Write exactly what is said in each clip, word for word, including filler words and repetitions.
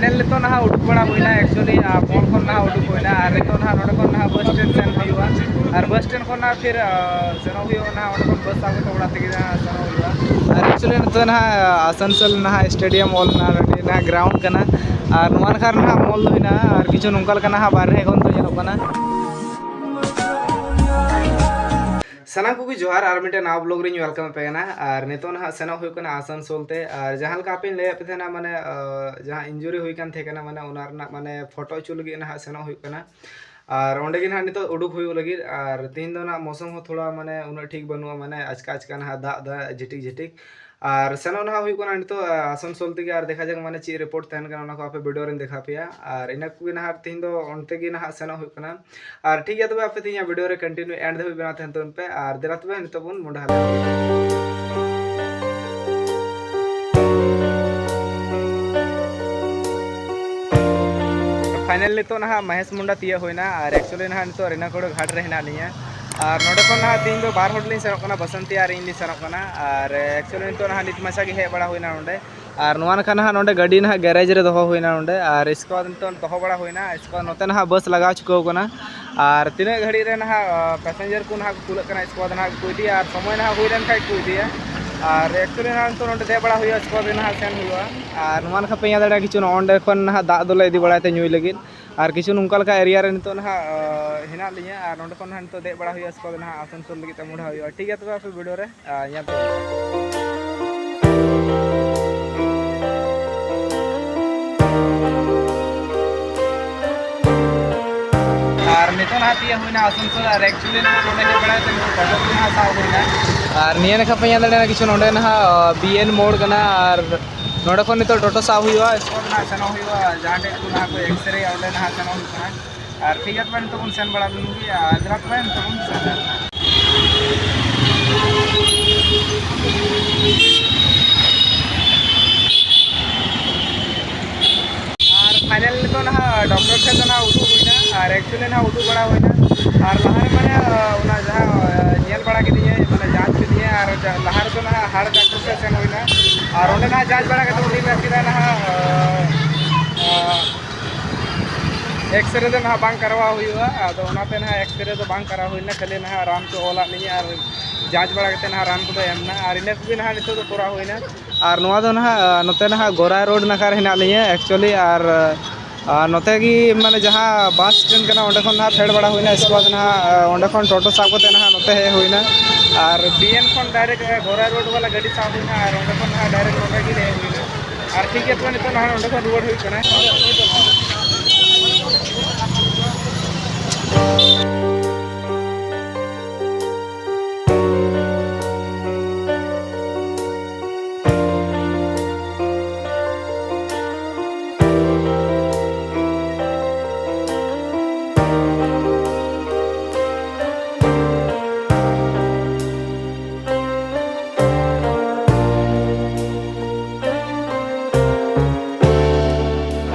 ᱧᱮᱞ ᱱᱤᱛᱚᱜ ᱱᱟᱦᱟᱜ ᱩᱰᱩᱠ ᱵᱟᱲᱟ ᱦᱩᱭᱱᱟ, actually, ᱟᱨ ᱢᱚᱞ ᱠᱷᱚᱱ ᱱᱟᱦᱟᱜ ᱩᱰᱩᱠ ᱦᱩᱭᱱᱟ, ᱟᱨ ᱱᱤᱛᱚᱜ ᱱᱟᱦᱟᱜ ᱱᱚᱰᱮ ᱠᱷᱚᱱ ᱱᱟᱦᱟᱜ ᱵᱟᱥ ᱥᱴᱮᱱᱰ ᱥᱮᱱ ᱦᱩᱭᱩᱜᱼᱟ, ᱟᱨ ᱵᱟᱥ ᱥᱴᱮᱱᱰ ᱠᱷᱚᱱ ᱱᱟᱦᱟᱜ ᱯᱷᱤᱨ, ᱟᱸ, ᱥᱮᱱᱚᱜ ᱦᱩᱭᱩᱜᱼᱟ ᱱᱟᱦᱟᱜ ᱚᱸᱰᱮ ᱠᱷᱚᱱ ᱵᱟᱥ ᱥᱟᱵ ᱠᱟᱛᱮ ᱚᱲᱟᱜ ᱛᱮᱜᱮ ᱱᱟᱦᱟᱜ ᱥᱮᱱᱚᱜ ᱦᱩᱭᱩᱜᱼᱟ᱾ ᱟᱨ actually ᱱᱤᱛᱚᱜ ᱱᱟᱦᱟᱜ ᱟᱥᱟᱱᱥᱳᱞ ᱱᱟᱦᱟᱜ ᱥᱴᱮᱰᱤᱭᱟᱢ ᱢᱚᱞ ᱱᱟᱦᱟᱜ ᱱᱚᱰᱮ ᱱᱟᱦᱟᱜ ᱜᱨᱟᱣᱩᱱᱰ ᱠᱟᱱᱟ, ᱟᱨ ᱱᱚᱣᱟ ᱱᱟᱠᱷᱟ ᱨᱮ ᱱᱟᱦᱟᱜ ᱢᱚᱞ ᱫᱚ ᱦᱮᱱᱟᱜᱼᱟ, ᱟᱨ ᱠᱤᱪᱷᱩ ᱱᱚᱝᱠᱟ ᱞᱮᱠᱟ ᱱᱟᱦᱟᱜ ᱵᱟᱨᱦᱮ ᱠᱷᱚᱱ ᱫᱚ ᱧᱮᱞᱚᱜ ᱠᱟᱱᱟ᱾ ᱥᱟᱱᱟᱢ ᱠᱚᱜᱮ ᱡᱚᱦᱟᱨ, ᱟᱨ ᱢᱤᱫᱴᱮᱱ ᱱᱟᱣᱟ ᱵᱞᱚᱜ ᱨᱤᱧ ᱣᱮᱞᱠᱟᱢ ᱟᱯᱮ ᱠᱟᱱᱟ᱾ ᱟᱨ ᱱᱤᱛᱚᱜ ᱱᱟᱦᱟᱜ ᱥᱮᱱᱚᱜ ᱦᱩᱭᱩᱜ ᱠᱟᱱᱟ ᱟᱥᱟᱱᱥᱳᱞ ᱛᱮ, ᱟᱨ ᱡᱟᱦᱟᱸ ᱞᱮᱠᱟ ᱟᱯᱮᱧ ᱞᱟᱹᱭᱟᱫ ᱯᱮ ᱛᱟᱦᱮᱱᱟ, ᱢᱟᱱᱮ, ᱟᱸ, ᱡᱟᱦᱟᱸ ᱤᱱᱡᱩᱨᱤ ᱦᱩᱭ ᱠᱟᱱ ᱛᱟᱦᱮᱸ ᱠᱟᱱᱟ, ᱢᱟᱱᱮ, ᱚᱱᱟ ᱨᱮᱱᱟᱜ, ᱢᱟᱱᱮ, ᱯᱷᱳᱴᱳ ᱦᱚᱪᱚ ᱞᱟᱹᱜᱤᱫ ᱱᱟᱦᱟᱜ ᱥᱮᱱᱚᱜ ᱦᱩᱭᱩᱜ ᱠᱟᱱᱟ᱾ ᱟᱨ ᱚᱸᱰᱮ ᱜᱮ ᱱᱟᱦᱟᱜ ᱱᱤᱛᱚᱜ ᱩᱰᱩᱠ ᱦᱩᱭᱩᱜ ᱞᱟᱹᱜᱤᱫ᱾ ᱟᱨ ᱛᱮᱦᱮᱧ ᱫᱚ ᱱᱟᱦᱟᱜ ᱢᱳᱥᱚᱢ ᱦᱚᱸ ᱛᱷᱚᱲᱟ, ᱢᱟᱱᱮ, ᱩᱱᱟᱹᱜ ᱴᱷᱤᱠ ᱵᱟᱹᱱᱩᱜᱼᱟ, ᱢᱟᱱᱮ, ᱟᱪᱠᱟ ᱟᱪᱠᱟ ᱱᱟᱦᱟᱜ ᱫᱟᱜ ᱫᱟ ᱡᱷᱤᱴᱤᱠ ᱡᱷᱤᱴᱤᱠ᱾ ᱟᱨ ᱥᱮᱱᱚᱜ ᱱᱟᱦᱟᱜ ᱦᱩᱭᱩᱜ ᱠᱟᱱᱟ ᱱᱤᱛᱚᱜ, ᱟ, ᱟᱥᱟᱱᱥᱳᱞ ᱛᱮᱜᱮ᱾ ᱟᱨ ᱫᱮᱠᱷᱟ ᱡᱟᱠ, ᱢᱟᱱᱮ, ᱪᱮᱫ ᱨᱤᱯᱳᱨᱴ ᱛᱟᱦᱮᱱ ᱠᱟᱱᱟ, ᱚᱱᱟ ᱠᱚ ᱟᱯᱮ ᱵᱷᱤᱰᱤᱭᱳ ᱨᱮᱧ ᱫᱮᱠᱷᱟᱣ ᱯᱮᱭᱟ᱾ ᱟᱨ ᱤᱱᱟᱹ ᱠᱚᱜᱮ ᱱᱟᱦᱟᱜ ᱛᱮᱦᱮᱧ ᱫᱚ ᱚᱱᱛᱮ ᱜᱮ ᱱᱟᱦᱟᱜ ᱥᱮᱱᱚᱜ ᱦᱩᱭᱩᱜ ᱠᱟᱱᱟ᱾ ᱟᱨ ᱴᱷᱤᱠ ᱜᱮᱭᱟ, ᱛᱚᱵᱮ ᱟᱯᱮ ᱛᱮᱦᱮᱧᱟᱜ ᱵᱷᱤᱰᱤᱭᱳ ᱨᱮ ᱠᱚᱱᱴᱤᱱᱤᱭᱩ ᱮᱱᱰ ᱫᱷᱟᱹᱵᱤᱡ ᱵᱮᱱᱟᱣ ᱛᱟᱦᱮᱱ ᱛᱟᱵᱚᱱ ᱯᱮ᱾ ᱟᱨ ᱫᱮᱞᱟ ᱛᱚᱵᱮ ᱱᱤᱛᱚᱜ ᱵᱚᱱ ᱢᱚᱦᱰᱟ ᱞᱮᱱ ᱜᱮ᱾ ᱯᱷᱟᱭᱱᱟᱞ ᱱᱤᱛᱚᱜ ᱱᱟᱦᱟᱜ ᱢᱚᱦᱮᱥ ᱢᱩᱱᱰᱟ ᱛᱤᱭᱟᱹᱜ ᱦᱩᱭᱱᱟ᱾ ᱟᱨ actually ᱱᱟᱦᱟᱜ ᱱᱤᱛᱚᱜ ᱨᱮᱱᱟᱠᱩᱲᱟᱹ ᱜᱷᱟᱴ ᱨᱮ ᱦᱮᱱᱟᱜ ᱞᱤᱧᱟ᱾ ᱟᱨ ᱱᱚᱰᱮ ᱠᱷᱚᱱ ᱱᱟᱦᱟᱜ ᱛᱮᱦᱮᱧ ᱫᱚ ᱵᱟᱨ ᱦᱚᱲ ᱞᱤᱧ ᱥᱮᱱᱚᱜ ᱠᱟᱱᱟ, ᱵᱟᱥᱚᱱᱛᱤ ᱟᱨ ᱤᱧ ᱞᱤᱧ ᱥᱮᱱᱚᱜ ᱠᱟᱱᱟ᱾ ᱟᱨ actually ᱱᱤᱛᱚᱜ ᱱᱟᱦᱟᱜ ᱱᱤᱛ ᱢᱟᱪᱷᱟ ᱜᱮ ᱦᱮᱡ ᱵᱟᱲᱟ ᱦᱩᱭᱱᱟ ᱱᱚᱰᱮ᱾ ᱟᱨ ᱱᱚᱣᱟ ᱱᱟᱠᱷᱟ ᱱᱟᱦᱟᱜ ᱱᱚᱰᱮ ᱜᱟᱹᱰᱤ ᱱᱟᱦᱟᱜ ᱜᱮᱨᱮᱡᱽ ᱨᱮ ᱫᱚᱦᱚ ᱦᱩᱭᱱᱟ ᱱᱚᱰᱮ, ᱟᱨ ᱤᱥᱠᱮ ᱵᱟᱫᱽ ᱱᱤᱛᱚᱜ ᱫᱚᱦᱚ ᱵᱟᱲᱟ ᱦᱩᱭᱱᱟ᱾ ᱤᱥᱠᱮ ᱵᱟᱫᱽ ᱱᱚᱛᱮ ᱱᱟᱦᱟᱜ ᱵᱟᱥ ᱞᱟᱜᱟᱣ ᱪᱩᱠᱟᱹᱣ ᱠᱟᱱᱟ᱾ ᱟᱨ ᱛᱤᱱᱟᱹᱜ ᱜᱷᱟᱹᱲᱤᱡ ᱨᱮ ᱱᱟᱦᱟᱜ, ᱟ, ᱯᱮᱥᱮᱧᱡᱟᱨ ᱠᱚ ᱱᱟᱦᱟᱜ ᱠᱚ ᱠᱩᱞᱟᱹᱜ ᱠᱟᱱᱟ, ᱤᱥᱠᱮ ᱵᱟᱫᱽ ᱱᱟᱦᱟᱜ ᱠᱚ ᱤᱫᱤᱭᱟ, ᱟᱨ ᱥᱚᱢᱚᱭ ᱱᱟᱦᱟᱜ ᱦᱩᱭ ᱞᱮᱱ ᱠᱷᱟᱡ ᱠᱚ ᱤᱫᱤᱭᱟ᱾ ᱟᱨ actually ᱱᱟᱦᱟᱜ ᱱᱤᱛᱚᱜ ᱱᱚᱰᱮ ᱫᱮᱡ ᱵᱟᱲᱟ ᱦᱩᱭᱩᱜᱼᱟ, ᱤᱥᱠᱮ ᱵᱟᱫᱽ ᱱᱟᱦᱟᱜ ᱥᱮᱱ ᱦᱩᱭᱩᱜᱼᱟ᱾ ᱟᱨ ᱱᱚᱣᱟ ᱱᱟᱠᱷᱟ ᱯᱮ ᱧᱮᱞ ᱫᱟᱲᱮᱭᱟᱜᱼᱟ, ᱠᱤᱪᱷᱩ ᱱᱚᱜᱼᱚ ᱱᱚᱸᱰᱮ ᱠᱷᱚᱱ ᱱᱟᱦᱟᱜ ᱫᱟᱜ ᱫᱚᱞᱮ ᱤᱫᱤ ᱵᱟᱲᱟᱭ ᱛᱮ ᱧᱩᱭ ᱞᱟᱹᱜᱤᱫ᱾ ᱟᱨ ᱠᱤᱪᱷᱩ ᱱᱚᱝᱠᱟ ᱞᱮᱠᱟ ᱮᱨᱤᱭᱟ ᱨᱮ ᱱᱤᱛᱚᱜ ᱱᱟᱦᱟᱜ, ᱟ, ᱦᱮᱱᱟᱜ ᱞᱤᱧᱟ᱾ ᱟᱨ ᱱᱚᱸᱰᱮ ᱠᱷᱚᱱ ᱱᱟᱦᱟᱜ ᱱᱤᱛᱚᱜ ᱫᱮᱡ ᱵᱟᱲᱟ ᱦᱩᱭᱩᱜᱼᱟ, ᱤᱥᱠᱮ ᱵᱟᱫᱽ ᱱᱟᱦᱟᱜ ᱟᱥᱟᱱᱥᱳᱞ ᱞᱟᱹᱜᱤᱫ ᱛᱮ ᱢᱚᱦᱰᱟ ᱦᱩᱭᱩᱜᱼᱟ᱾ ᱴᱷᱤᱠ ᱜᱮᱭᱟ, ᱛᱚᱵᱮ ᱟᱯᱮ ᱵᱷᱤᱰᱤᱭᱳ ᱨᱮ ᱟᱨ ᱧᱮᱞ ᱯᱮ᱾ ᱟᱨ ᱱᱤᱛᱚᱜ ᱱᱟᱦᱟᱜ ᱛᱤᱭᱟᱹᱜ ᱦᱩᱭᱱᱟ ᱟᱥᱟᱱᱥᱳᱞ, ᱟᱨ actually ᱱᱟᱦᱟᱜ ᱱᱚᱰᱮ ᱦᱮᱡ ᱵᱟᱲᱟ ᱠᱟᱛᱮ ᱱᱤᱛᱚᱜ ᱴᱳᱴᱳ ᱜᱮ ᱱᱟᱦᱟᱜ ᱥᱟᱵ ᱦᱩᱭᱱᱟ᱾ ᱟᱨ ᱱᱤᱭᱟᱹ ᱱᱟᱠᱷᱟ ᱯᱮ ᱧᱮᱞ ᱫᱟᱲᱮᱭᱟᱜᱼᱟ, ᱠᱤᱪᱷᱩ ᱱᱚᱰᱮ ᱱᱟᱦᱟᱜ, ᱟ, ᱵᱤ ᱮᱱ ᱢᱳᱲ ᱠᱟᱱᱟ, ᱟᱨ ᱱᱚᱰᱮ ᱠᱷᱚᱱ ᱱᱤᱛᱚᱜ ᱴᱳᱴᱳ ᱥᱟᱵ ᱦᱩᱭᱩᱜᱼᱟ᱾ ᱥᱠᱚᱫ ᱱᱟᱦᱟᱜ ᱥᱮᱱᱚᱜ ᱦᱩᱭᱩᱜᱼᱟ, ᱡᱟᱦᱟᱸ ᱴᱷᱮᱡ ᱠᱚ ᱱᱟᱦᱟᱜ ᱠᱚ ᱮᱠᱥᱨᱮᱭᱟ, ᱚᱸᱰᱮ ᱱᱟᱦᱟᱜ ᱥᱮᱱᱚᱜ ᱦᱩᱭᱩᱜ ᱠᱟᱱᱟ᱾ ᱟᱨ ᱴᱷᱤᱠ ᱜᱮᱭᱟ, ᱛᱚᱵᱮ ᱱᱤᱛᱚᱜ ᱵᱚᱱ ᱥᱮᱱ ᱵᱟᱲᱟ ᱞᱮᱱ ᱜᱮ᱾ ᱟᱨ ᱫᱮᱞᱟ ᱛᱚᱵᱮ ᱱᱤᱛᱚᱜ ᱵᱚᱱ ᱥᱮᱱ ᱞᱮᱱ᱾ ᱟᱨ ᱯᱷᱟᱭᱱᱟᱞ ᱱᱤᱛᱚᱜ ᱱᱟᱦᱟᱜ ᱰᱚᱠᱴᱚᱨ ᱴᱷᱮᱱ ᱫᱚ ᱱᱟᱦᱟᱜ ᱩᱫᱩᱜ ᱦᱩᱭᱱᱟ᱾ ᱟᱨ actually ᱱᱟᱦᱟᱜ ᱩᱫᱩᱜ ᱵᱟᱲᱟ ᱦᱩᱭᱱᱟ᱾ ᱟᱨ ᱞᱟᱦᱟ ᱨᱮ ᱢᱟᱱᱮ, ᱚᱱᱟ ᱡᱟᱦᱟᱸ, ᱧᱮᱞ ᱵᱟᱲᱟ ᱠᱮᱫᱤᱧᱟᱹᱭ, ᱢᱟᱱᱮ ᱡᱟᱸᱪ ᱠᱮᱫᱤᱧᱟᱹᱭ᱾ ᱟᱨ ᱞᱟᱦᱟ ᱨᱮᱫᱚ ᱱᱟᱦᱟᱜ ᱦᱟᱨᱴ ᱰᱟᱠᱛᱚᱨ ᱴᱷᱮᱱ ᱥᱮᱱ ᱦᱩᱭᱱᱟ᱾ ᱟᱨ ᱚᱸᱰᱮ ᱱᱟᱦᱟᱜ ᱡᱟᱸᱪ ᱵᱟᱲᱟ ᱠᱟᱛᱮ ᱩᱱᱤ ᱢᱮᱱ ᱠᱮᱫᱟ ᱱᱟᱦᱟᱜ, ᱮᱠᱥᱨᱮ ᱫᱚ ᱱᱟᱦᱟᱜ ᱵᱟᱝ ᱠᱟᱨᱣᱟ ᱦᱩᱭᱩᱜᱼᱟ, ᱟᱫᱚ ᱚᱱᱟᱛᱮ ᱱᱟᱦᱟᱜ ᱮᱠᱥᱨᱮ ᱫᱚ ᱵᱟᱝ ᱠᱟᱨᱣᱟ ᱦᱩᱭ ᱞᱮᱱᱟ, ᱠᱷᱟᱹᱞᱤ ᱱᱟᱦᱟᱜ ᱨᱟᱱ ᱠᱚ ᱚᱞᱟᱫ ᱞᱤᱧᱟᱹ ᱟᱨ ᱡᱟᱸᱪ ᱵᱟᱲᱟ ᱠᱟᱛᱮ ᱱᱟᱦᱟᱜ ᱨᱟᱱ ᱠᱚᱫᱚ ᱮᱢ ᱮᱱᱟ, ᱟᱨ ᱤᱱᱟᱹ ᱠᱚᱜᱮ ᱱᱟᱦᱟᱜ ᱱᱤᱛᱚᱜ ᱫᱚ ᱠᱚᱨᱟᱣ ᱦᱩᱭᱱᱟ᱾ ᱟᱨ ᱱᱚᱣᱟ ᱫᱚ ᱱᱟᱦᱟᱜ, ᱱᱚᱛᱮ ᱱᱟᱦᱟᱜ ᱜᱚᱨᱟᱭ ᱨᱳᱰ ᱱᱟᱠᱷᱟ ᱨᱮ ᱦᱮᱱᱟᱜ ᱞᱤᱧᱟᱹ actually, ᱟᱨ ᱟᱨ ᱱᱚᱛᱮ ᱜᱮ ᱢᱟᱱᱮ ᱡᱟᱦᱟᱸ ᱵᱟᱥ ᱥᱴᱮᱱᱰ ᱠᱟᱱᱟ, ᱚᱸᱰᱮ ᱠᱷᱚᱱ ᱱᱟᱦᱟᱜ ᱯᱷᱮᱰ ᱵᱟᱲᱟ ᱦᱩᱭᱱᱟ᱾ ᱤᱥᱠᱮ ᱵᱟᱫᱽ ᱱᱟᱦᱟᱜ, ᱚᱸᱰᱮ ᱠᱷᱚᱱ ᱴᱳᱴᱳ ᱥᱟᱵ ᱠᱟᱛᱮ ᱱᱟᱦᱟᱜ ᱱᱚᱛᱮ ᱦᱮᱡ ᱦᱩᱭᱱᱟ᱾ ᱟᱨ ᱵᱤ ᱮᱱ ᱠᱷᱚᱱ ᱰᱟᱭᱨᱮᱠᱴ ᱜᱳᱨᱟ ᱨᱳᱰ ᱵᱟᱞᱟ ᱜᱟᱹᱰᱤ ᱥᱟᱵ ᱦᱩᱭᱱᱟ ᱟᱨ ᱚᱸᱰᱮ ᱠᱷᱚᱱ ᱱᱟᱦᱟᱜ ᱰᱟᱭᱨᱮᱠᱴ ᱱᱚᱰᱮ ᱜᱮ ᱦᱮᱡ ᱦᱩᱭᱱᱟ᱾ ᱟᱨ ᱴᱷᱤᱠ ᱜᱮᱭᱟ, ᱛᱚᱵᱮ ᱱᱤᱛᱚᱜ ᱱᱟᱦᱟᱜ ᱱᱚᱸᱰᱮ ᱠᱷᱚᱱ ᱨᱩᱣᱟᱹᱲ ᱦᱩᱭᱩᱜ ᱠᱟᱱᱟ᱾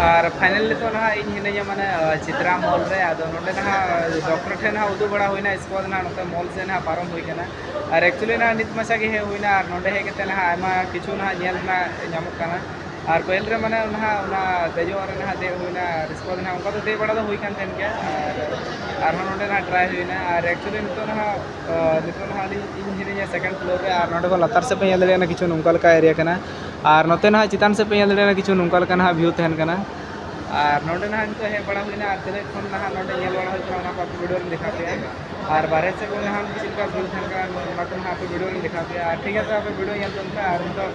ᱟᱨ ᱯᱷᱟᱭᱱᱟᱞ ᱱᱤᱛᱚᱜ ᱱᱟᱦᱟᱜ ᱤᱧ ᱦᱤᱱᱟᱹᱧᱟ ᱢᱟᱱᱮ, ᱟᱸ, ᱪᱤᱛᱨᱟ ᱢᱚᱞ ᱨᱮ᱾ ᱟᱫᱚ ᱱᱚᱸᱰᱮ ᱱᱟᱦᱟᱜ ᱰᱚᱠᱴᱚᱨ ᱴᱷᱮᱱ ᱱᱟᱦᱟᱜ ᱩᱫᱩᱜ ᱵᱟᱲᱟ ᱦᱩᱭᱱᱟ, ᱤᱥᱠᱮ ᱵᱟᱫᱽ ᱱᱟᱦᱟᱜ ᱱᱚᱛᱮ ᱢᱚᱞ ᱥᱮᱫ ᱱᱟᱦᱟᱜ ᱯᱟᱨᱚᱢ ᱦᱩᱭ ᱠᱟᱱᱟ᱾ ᱟᱨ actually ᱱᱟᱦᱟᱜ ᱱᱤᱛ ᱢᱟᱪᱷᱟ ᱜᱮ ᱦᱮᱡ ᱦᱩᱭᱱᱟ, ᱟᱨ ᱱᱚᱸᱰᱮ ᱦᱮᱡ ᱠᱟᱛᱮ ᱱᱟᱦᱟᱜ ᱟᱭᱢᱟ ᱠᱤᱪᱷᱩ ᱱᱟᱦᱟᱜ ᱧᱮᱞ ᱨᱮᱱᱟᱜ ᱧᱟᱢᱚᱜ ᱠᱟᱱᱟ᱾ ᱟᱨ ᱯᱟᱹᱦᱤᱞ ᱨᱮ ᱢᱟᱱᱮ ᱱᱟᱦᱟᱜ ᱚᱱᱟ ᱫᱮᱡᱚᱜ ᱨᱮ ᱱᱟᱦᱟᱜ ᱫᱮᱡ ᱦᱩᱭᱱᱟ, ᱤᱥᱠᱮ ᱵᱟᱫᱽ ᱱᱟᱦᱟᱜ ᱚᱱᱠᱟ ᱫᱚ ᱫᱮᱡ ᱵᱟᱲᱟ ᱫᱚ ᱦᱩᱭ ᱠᱟᱱ ᱛᱟᱦᱮᱱ ᱜᱮᱭᱟ᱾ ᱟᱨ ᱟᱨᱦᱚᱸ ᱱᱚᱸᱰᱮ ᱱᱟᱦᱟᱜ ᱴᱨᱟᱭ ᱦᱩᱭᱱᱟ᱾ ᱟᱨ actually ᱱᱤᱛᱚᱜ ᱱᱟᱦᱟᱜ, ᱟᱸ, ᱱᱤᱛᱚᱜ ᱱᱟᱦᱟᱜ ᱟᱹᱞᱤᱧ, ᱤᱧ ᱦᱤᱱᱟᱹᱧᱟ ᱥᱮᱠᱮᱱᱰ ᱯᱷᱞᱳᱨ ᱨᱮ, ᱟᱨ ᱱᱚᱸᱰᱮ ᱠᱷᱚᱱ ᱞᱟᱛᱟᱨ ᱥᱮᱫ ᱯᱮ ᱧᱮᱞ ᱫᱟᱲᱮᱭᱟᱜᱼᱟ, ᱠᱤᱪᱷᱩ ᱱᱚᱝᱠᱟ ᱞᱮᱠᱟ ᱮᱨᱤᱭᱟ ᱠᱟᱱᱟ᱾ ᱟᱨ ᱱᱚᱛᱮ ᱱᱟᱦᱟᱜ ᱪᱮᱛᱟᱱ ᱥᱮᱫ ᱯᱮ ᱧᱮᱞ ᱫᱟᱲᱮᱭᱟᱜᱼᱟ, ᱠᱤᱪᱷᱩ ᱱᱚᱝᱠᱟ ᱞᱮᱠᱟ ᱱᱟᱦᱟᱜ ᱵᱷᱤᱭᱩ ᱛᱟᱦᱮᱱ ᱠᱟᱱᱟ᱾ ᱟᱨ ᱱᱚᱸᱰᱮ ᱱᱟᱦᱟᱜ ᱱᱤᱛᱚᱜ ᱦᱮᱡ ᱵᱟᱲᱟ ᱦᱩᱭᱱᱟ, ᱟᱨ ᱛᱤᱱᱟᱹᱜ ᱠᱷᱚᱱ ᱱᱟᱦᱟᱜ ᱱᱚᱸᱰᱮ ᱧᱮᱞ ᱵᱟᱲᱟ ᱦᱩᱭ ᱠᱟᱱᱟ, ᱚᱱᱟ ᱠᱚ ᱟᱯᱮ ᱵᱷᱤᱰᱤᱭᱳ ᱨᱮᱧ ᱫᱮᱠᱷᱟᱣ ᱯᱮᱭᱟ᱾ ᱟᱨ ᱵᱟᱨᱦᱮ ᱥᱮᱫ ᱠᱷᱚᱱ ᱱᱟᱦᱟᱜ ᱪᱮᱫ ᱞᱮᱠᱟ ᱵᱷᱤᱭᱩ ᱛᱟᱦᱮᱱ ᱠᱟᱱᱟ, ᱚᱱᱟ ᱠᱚ ᱱᱟᱦᱟᱜ ᱟᱯᱮ ᱵᱷᱤᱰᱤᱭᱳ ᱨᱮᱧ ᱫᱮᱠᱷᱟᱣ ᱯᱮᱭᱟ᱾ ᱟᱨ ᱴᱷᱤᱠ ᱟᱪᱷᱮ, ᱟᱯᱮ ᱵᱷᱤᱰᱤᱭᱳ ᱧᱮᱞ ᱛᱟᱵᱚᱱ ᱯᱮ᱾ ᱟᱨ ᱱᱤᱛᱚᱜ,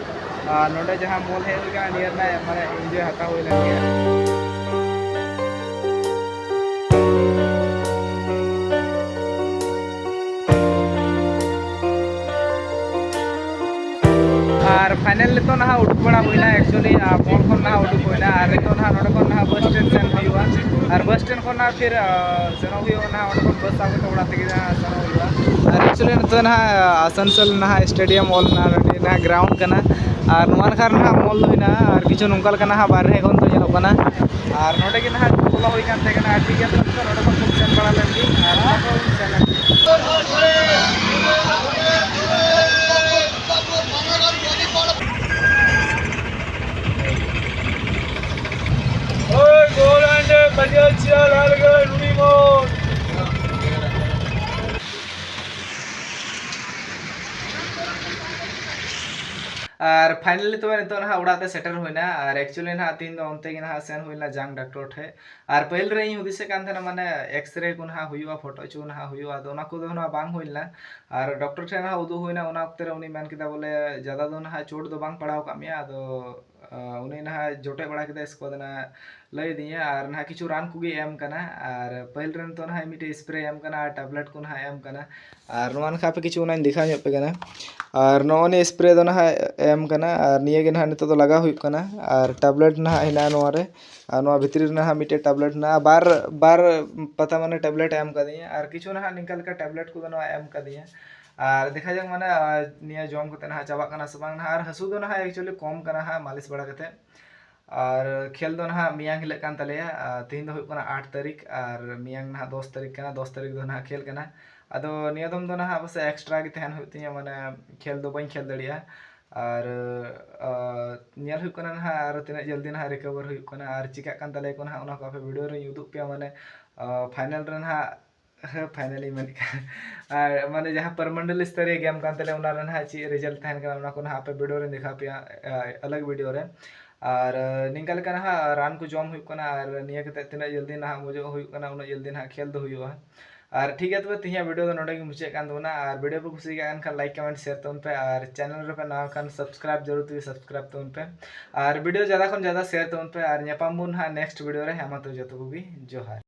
ᱟᱨ ᱱᱚᱸᱰᱮ ᱡᱟᱦᱟᱸ ᱢᱚᱞ ᱦᱮᱡ ᱦᱩᱭ ᱠᱟᱱᱟ, ᱱᱤᱭᱟᱹ ᱨᱮᱱᱟᱜ ᱢᱟᱱᱮ ᱤᱱᱡᱚᱭ ᱦᱟᱛᱟᱣ ᱦᱩᱭ ᱞᱮᱱ ᱜᱮᱭᱟ᱾ ᱟᱨ ᱯᱷᱟᱭᱱᱟᱞ ᱱᱤᱛᱚᱜ ᱱᱟᱦᱟᱜ ᱩᱰᱩᱠ ᱵᱟᱲᱟ ᱦᱩᱭᱱᱟ, actually, ᱟᱨ ᱢᱚᱞ ᱠᱷᱚᱱ ᱱᱟᱦᱟᱜ ᱩᱰᱩᱠ ᱦᱩᱭᱱᱟ᱾ ᱟᱨ ᱱᱤᱛᱚᱜ ᱱᱟᱦᱟᱜ ᱱᱚᱰᱮ ᱠᱷᱚᱱ ᱱᱟᱦᱟᱜ ᱵᱟᱥ ᱥᱴᱮᱱᱰ ᱥᱮᱱ ᱦᱩᱭᱩᱜᱼᱟ᱾ ᱟᱨ ᱵᱟᱥ ᱥᱴᱮᱱᱰ ᱠᱷᱚᱱ ᱱᱟᱦᱟᱜ ᱯᱷᱤᱨ, ᱟᱨ, ᱥᱮᱱᱚᱜ ᱦᱩᱭᱩᱜᱼᱟ ᱱᱟᱦᱟᱜ, ᱚᱸᱰᱮ ᱠᱷᱚᱱ ᱵᱟᱥ ᱥᱟᱵ ᱠᱟᱛᱮ ᱚᱲᱟᱜ ᱛᱮᱜᱮ ᱱᱟᱦᱟᱜ ᱥᱮᱱᱚᱜ ᱦᱩᱭᱩᱜᱼᱟ᱾ ᱟᱨ actually ᱱᱤᱛᱚᱜ ᱱᱟᱦᱟᱜ ᱟᱥᱟᱱᱥᱳᱞ ᱱᱟᱦᱟᱜ ᱥᱴᱮᱰᱤᱭᱟᱢ ᱢᱚᱞ ᱱᱟᱦᱟᱜ ᱱᱚᱰᱮ ᱱᱟᱦᱟᱜ ᱜᱨᱟᱣᱩᱱᱰ ᱠᱟᱱᱟ᱾ ᱟᱨ ᱱᱚᱣᱟ ᱱᱟᱠᱷᱟ ᱨᱮ ᱱᱟᱦᱟᱜ ᱢᱚᱞ ᱫᱚ ᱦᱮᱱᱟᱜᱼᱟ᱾ ᱟᱨ ᱠᱤᱪᱷᱩ ᱱᱚᱝᱠᱟ ᱞᱮᱠᱟ ᱱᱟᱦᱟᱜ ᱵᱟᱨᱦᱮ ᱠᱷᱚᱱ ᱫᱚ ᱧᱮᱞᱚᱜ ᱠᱟᱱᱟ᱾ ᱟᱨ ᱱᱚᱰᱮ ᱜᱮ ᱱᱟᱦᱟᱜ ᱵᱚᱞᱚ ᱦᱩᱭ ᱠᱟᱱ ᱛᱟᱦᱮᱸ ᱠᱟᱱᱟ᱾ ᱟᱨ ᱴᱷᱤᱠ ᱜᱮᱭᱟ, ᱛᱚᱵᱮ ᱱᱚᱰᱮ ᱠᱷᱚᱱ ᱵᱚᱱ ᱥᱮᱱ ᱵᱟᱲᱟ ᱞᱮᱱ ᱜᱮ᱾ ᱟᱨ ᱚᱱᱟ ᱠᱚ ᱥᱮᱱ ᱞᱮᱱ ᱜᱮ᱾ Goal and, uh, Bajaj R finally ᱛᱚᱵᱮ ᱱᱤᱛᱚᱜ ᱱᱟᱦᱟᱜ ᱚᱲᱟᱜ ᱛᱮ ᱥᱮᱴᱮᱨ ᱦᱩᱭᱱᱟ᱾ ᱟᱨ actually ᱱᱟᱦᱟᱜ ᱛᱤᱦᱤᱧ ᱫᱚ ᱚᱱᱛᱮ ᱜᱮ ᱱᱟᱦᱟᱜ ᱥᱮᱱ ᱦᱩᱭ ᱞᱮᱱᱟ ᱡᱟᱝ ᱰᱟᱠᱴᱚᱨ ᱴᱷᱮᱡ᱾ ᱟᱨ ᱯᱟᱹᱦᱤᱞ ᱨᱮ ᱤᱧ ᱦᱩᱫᱤᱥᱮᱫ ᱠᱟᱱ ᱛᱟᱦᱮᱱᱟ, ᱢᱟᱱᱮ, X-ray ᱠᱚ ᱱᱟᱦᱟᱜ ᱦᱩᱭᱩᱜᱼᱟ, ᱯᱷᱳᱴᱳ ᱦᱚᱪᱚ ᱱᱟᱦᱟᱜ ᱦᱩᱭᱩᱜᱼᱟ, ᱟᱫᱚ ᱚᱱᱟ ᱠᱚᱫᱚ ᱱᱟᱦᱟᱜ ᱵᱟᱝ ᱦᱩᱭ ᱞᱮᱱᱟ᱾ ᱟᱨ ᱰᱟᱠᱴᱚᱨ ᱴᱷᱮᱱ ᱱᱟᱦᱟᱜ ᱩᱫᱩᱜ ᱦᱩᱭᱱᱟ, ᱚᱱᱟ ᱚᱠᱛᱮ ᱨᱮ ᱩᱱᱤ ᱢᱮᱱ ᱠᱮᱫᱟ ᱵᱚᱞᱮ, ᱡᱟᱫᱟ ᱫᱚ ᱱᱟᱦᱟᱜ ᱪᱳᱴ ᱫᱚ ᱵᱟᱝ ᱯᱟᱲᱟᱣ ᱟᱠᱟᱫ ᱢᱮᱭᱟ, ᱟᱫᱚ ᱟᱸ, ᱩᱱᱤ ᱱᱟᱦᱟᱜ ᱡᱚᱴᱮᱫ ᱵᱟᱲᱟ ᱠᱮᱫᱟ, ᱤᱥᱠᱮ ᱵᱟᱫ ᱱᱟᱦᱟᱜ ᱞᱟᱹᱭ ᱟᱹᱫᱤᱧᱟ, ᱟᱨ ᱱᱟᱦᱟᱜ ᱠᱤᱪᱷᱩ ᱨᱟᱱ ᱠᱚᱜᱮ ᱮᱢ ᱠᱟᱱᱟ᱾ ᱟᱨ ᱯᱟᱹᱦᱤᱞ ᱨᱮ ᱱᱤᱛᱚᱜ ᱱᱟᱦᱟᱜ ᱢᱤᱫᱴᱮᱡ spray ᱮᱢ ᱠᱟᱱᱟ ᱟᱨ tablet ᱠᱚ ᱱᱟᱦᱟᱜ ᱮᱢ ᱠᱟᱱᱟ᱾ ᱟᱨ ᱱᱚᱣᱟ ᱱᱟᱠᱷᱟ ᱟᱯᱮ ᱠᱤᱪᱷᱩ ᱚᱱᱟᱧ ᱫᱮᱠᱷᱟᱣ ᱧᱚᱜ ᱯᱮ ᱠᱟᱱᱟ᱾ ᱟᱨ ᱱᱚᱜᱼᱚ ᱱᱤᱭᱟᱹ spray ᱫᱚ ᱱᱟᱦᱟᱜ ᱮᱢ ᱠᱟᱱᱟ, ᱟᱨ ᱱᱤᱭᱟᱹ ᱜᱮ ᱱᱟᱦᱟᱜ ᱱᱤᱛᱚᱜ ᱫᱚ ᱞᱟᱜᱟᱣ ᱦᱩᱭᱩᱜ ᱠᱟᱱᱟ᱾ ᱟᱨ tablet ᱱᱟᱦᱟᱜ ᱦᱮᱱᱟᱜᱼᱟ ᱱᱚᱣᱟ ᱨᱮ, ᱟᱨ ᱱᱚᱣᱟ ᱵᱷᱤᱛᱨᱤ ᱨᱮ ᱱᱟᱦᱟᱜ ᱢᱤᱫᱴᱮᱡ tablet ᱦᱮᱱᱟᱜᱼᱟ, ᱵᱟᱨ, ᱵᱟᱨ ᱯᱟᱛᱟ ᱢᱟᱱᱮ tablet ᱮᱢ ᱠᱟᱫᱤᱧᱟ, ᱟᱨ ᱠᱤᱪᱷᱩ ᱱᱟᱦᱟᱜ ᱱᱤᱝᱠᱟ ᱞᱮᱠᱟ tablet ᱠᱚᱫᱚ ᱱᱚᱣᱟ ᱮᱢ ᱠᱟᱫᱤᱧᱟ᱾ ᱟᱨ ᱫᱮᱠᱷᱟ ᱡᱟᱠ, ᱢᱟᱱᱮ, ᱟᱨ ᱱᱤᱭᱟᱹ ᱡᱚᱢ ᱠᱟᱛᱮ ᱱᱟᱦᱟᱜ ᱪᱟᱵᱟᱜ ᱠᱟᱱᱟ ᱥᱮ ᱵᱟᱝ ᱱᱟᱦᱟᱜ᱾ ᱟᱨ ᱦᱟᱹᱥᱩ ᱫᱚ ᱱᱟᱦᱟᱜ actually ᱠᱚᱢ ᱠᱟᱱᱟ ᱦᱟᱸᱜ ᱢᱟᱹᱞᱤᱥ ᱵᱟᱲᱟ ᱠᱟᱛᱮ᱾ ᱟᱨ ᱠᱷᱮᱞ ᱫᱚ ᱱᱟᱦᱟᱜ ᱢᱮᱭᱟᱝ ᱦᱤᱞᱳᱜ ᱠᱟᱱ ᱛᱟᱞᱮᱭᱟ᱾ ᱟᱨ ᱛᱤᱦᱤᱧ ᱫᱚ ᱦᱩᱭᱩᱜ ᱠᱟᱱᱟ ᱟᱴ ᱛᱟᱹᱨᱤᱠᱷ, ᱟᱨ ᱢᱮᱭᱟᱝ ᱱᱟᱦᱟᱜ ᱫᱚᱥ ᱛᱟᱹᱨᱤᱠᱷ ᱠᱟᱱᱟ, ᱫᱚᱥ ᱛᱟᱹᱨᱤᱠᱷ ᱫᱚ ᱱᱟᱦᱟᱜ ᱠᱷᱮᱞ ᱠᱟᱱᱟ᱾ ᱟᱫᱚ ᱱᱤᱭᱟᱹ ᱫᱚᱢ ᱫᱚ ᱱᱟᱦᱟᱜ ᱯᱟᱥᱮᱡ extra ᱜᱮ ᱛᱟᱦᱮᱱ ᱦᱩᱭᱩᱜ ᱛᱤᱧᱟᱹ, ᱢᱟᱱᱮ, ᱠᱷᱮᱞ ᱫᱚ ᱵᱟᱹᱧ ᱠᱷᱮᱞ ᱫᱟᱲᱮᱭᱟᱜᱼᱟ᱾ ᱟᱨ, ᱟ, ᱧᱮᱞ ᱦᱩᱭᱩᱜ ᱠᱟᱱᱟ ᱱᱟᱦᱟᱜ ᱟᱨ ᱛᱤᱱᱟᱹᱜ ᱡᱚᱞᱫᱤ ᱱᱟᱦᱟᱜ recover ᱦᱩᱭᱩᱜ ᱠᱟᱱᱟ ᱟᱨ ᱪᱤᱠᱟᱹᱜ ᱠᱟᱱ ᱛᱟᱞᱮᱭᱟ ᱠᱚ ᱱᱟᱦᱟᱜ, ᱚᱱᱟ ᱠᱚ ᱟᱯᱮ video ᱨᱮᱧ ᱩᱫᱩᱜ ᱯᱮᱭᱟ, ᱢᱟᱱᱮ, ᱟ, final ᱨᱮ ᱱᱟᱦᱟᱜ ᱦᱮᱸ, final ᱤᱧ ᱢᱮᱱᱮᱫ ᱠᱟᱱᱟ᱾ ᱟᱨ ᱢᱟᱱᱮ ᱡᱟᱦᱟᱸ ᱯᱨᱚᱢᱚᱱᱰᱚᱞ ᱥᱛᱚᱨᱤᱭᱚ game ᱠᱟᱱ ᱛᱟᱞᱮᱭᱟ, ᱚᱱᱟ ᱨᱮ ᱱᱟᱦᱟᱜ ᱪᱮᱫ result ᱛᱟᱦᱮᱱ ᱠᱟᱱᱟ, ᱚᱱᱟ ᱠᱚ ᱱᱟᱦᱟᱜ ᱟᱯᱮ video ᱨᱮᱧ ᱫᱮᱠᱷᱟᱣ ᱯᱮᱭᱟ, ᱟ, ᱟᱞᱟᱜᱽ video ᱨᱮ᱾ ᱟᱨ, ᱟ, ᱱᱤᱝᱠᱟ ᱞᱮᱠᱟ ᱱᱟᱦᱟᱜ ᱨᱟᱱ ᱠᱚ ᱡᱚᱢ ᱦᱩᱭᱩᱜ ᱠᱟᱱᱟ, ᱟᱨ ᱱᱤᱭᱟᱹ ᱠᱟᱛᱮ ᱛᱤᱱᱟᱹᱜ ᱡᱚᱞᱫᱤ ᱱᱟᱦᱟᱜ ᱢᱚᱡᱚᱜ ᱦᱩᱭᱩᱜ ᱠᱟᱱᱟ, ᱩᱱᱟᱹᱜ ᱡᱚᱞᱫᱤ ᱱᱟᱦᱟᱜ ᱠᱷᱮᱞ ᱫᱚ ᱦᱩᱭᱩᱜᱼᱟ᱾ ᱟᱨ ᱴᱷᱤᱠ ᱜᱮᱭᱟ, ᱛᱚᱵᱮ ᱛᱮᱦᱮᱧᱟᱜ video ᱫᱚ ᱱᱚᱰᱮ ᱜᱮ ᱢᱩᱪᱟᱹᱫ ᱠᱟᱱ ᱛᱟᱵᱚᱱᱟ᱾ ᱟᱨ video ᱯᱮ ᱠᱩᱥᱤᱭᱟᱜ ᱠᱟᱱ ᱠᱷᱟᱱ like, comment, share ᱛᱟᱵᱚᱱ ᱯᱮ, ᱟᱨ channel ᱨᱮᱯᱮ ᱱᱟᱣᱟ ᱠᱷᱟᱱ subscribe ᱡᱟᱹᱨᱩᱲ ᱛᱮᱜᱮ subscribe ᱛᱟᱵᱚᱱ ᱯᱮ, ᱟᱨ video ᱡᱟᱫᱟ ᱠᱷᱚᱱ ᱡᱟᱫᱟ share ᱛᱟᱵᱚᱱ ᱯᱮ, ᱟᱨ ᱧᱟᱯᱟᱢ ᱵᱚᱱ ᱦᱟᱸᱜ next video ᱨᱮ᱾ ᱦᱮᱸ ᱢᱟ, ᱛᱚ ᱡᱚᱛᱚ ᱠᱚᱜᱮ ᱡᱚᱦᱟᱨ᱾